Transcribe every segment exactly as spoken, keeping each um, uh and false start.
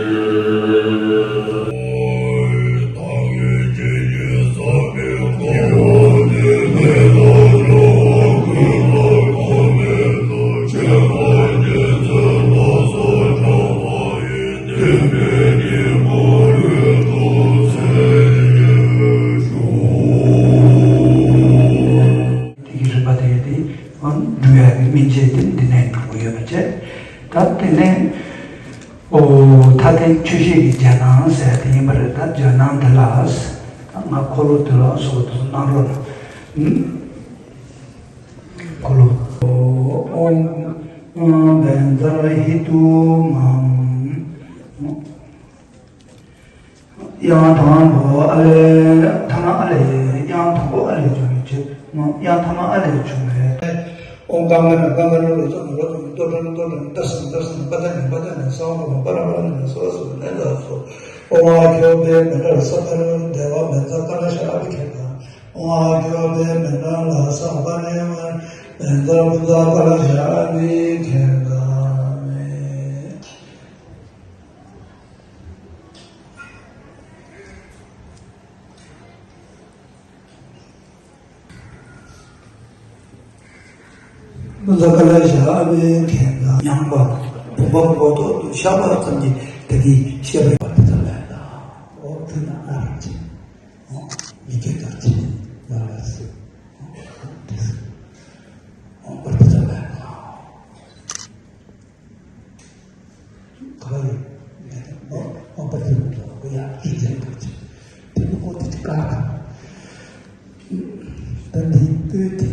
དེ་གི་རིམ་པ་དེ་ཡོད་དེ། འགྲུབ་ཡག་གི་སྨིན་བྱེད་དེ་འདི་ནས་འགྲུབ་ཀྱི་ཡོད་པ་བྱས། ད་དེ་ནས། ཨོ། ད་ལྟའི་ཆོས་བཤད་ཀྱི་རྒྱ་སྣང་ཟེར་ཡ་དེ་ཡིན་པ་རེད། ད་རྒྱ་སྣང་དེ་ལ། ད་ང་འཁོར་ལོ་དེ་ལ་སོགས་དེ་ཚོ་གནང་རོགས་གནང་། འཁོར་ལོ། ཨོ། ཨོ། བཛྲ་ཧེ་ཏུ་མཾ། དབྱངས་དང་པོ་ཨ་ལས། ཐ་མ་ཨ་ལས། དབྱངས་དང་པོ་ཨ་ལས་བྱུང་བའི་ཆོས། དབྱངས་ཐ་མ་ཨ་ལས་བྱུང་བའི། ཨོཾ་ག་མ་ན་ག་མ་ན་རོ་ཙ་ན་རོ་ཙ་ན་ཏོ་ཏྲ་ན་ཏོ་ཏྲ་ན་ཏ་ས་ན་ཏ་ས་ན་པ་ཏ་ནི་པ་ཏ་ནི་ས་ཨོཾ་པ་མ་པ་ར་པ་ར་ན་ན་སོ་ར་སོ་ན་ད་སོ། ཨོཾ་ཨ་ཁྱོ་བེ་མེ་ཏྲ་ལ་ས་པ་ར་དེ་བ་མེ་ཛ་ཀ་ལ་ཤ་ཨ་བི་ཁེ་ཏ། ཨོཾ་ཨ་ཁྱོ་བེ་མེ་ཏྲ་ལ་ས་པ་ར་མེ་ཛ་བུ་ཛ་ཀ་ལ་ཤ་ཨ་བི་ཁེ་ཏ་མེ། བུ་ཛ་ཀ་ལ་ཤ་ཨ་བི་ཁེ་ཏ་མེ། ཡངས་པ། བུམ་པ་མགོ་ཐོག་ཏུ་ཤར་བ་ཙམ་གྱིས་ད་གིན་བཤད་པའི་བར་དུ་ཙམ་ལས་ན། ཨོ་དེ་ན་ཨ་ར་ཅི། ཨོ་མི་སྐད་དང་ཅི། ལ་ལ་སི། ཨོ་དེ་སི། ཨོ་བར་དུ་ཙམ་ལས་ན། ག་རེ། ཨོ་ཨོ་བར་དུ་ཙམ་ལས་ན། ཡ་ཅི་ཅི་ཅི། དེ་ནི་ཨོ་དེ་ཅི་ཀ་ཀ། ད་འདི་ལྟོས་ཏེ་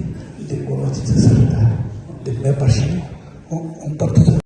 འདི་གོ་ལ་ཅི་ཚེ་སར་ད་འདི་མེད་པར་ཤེས། ཨོ་ཨོ་བར་དུ་ཙམ།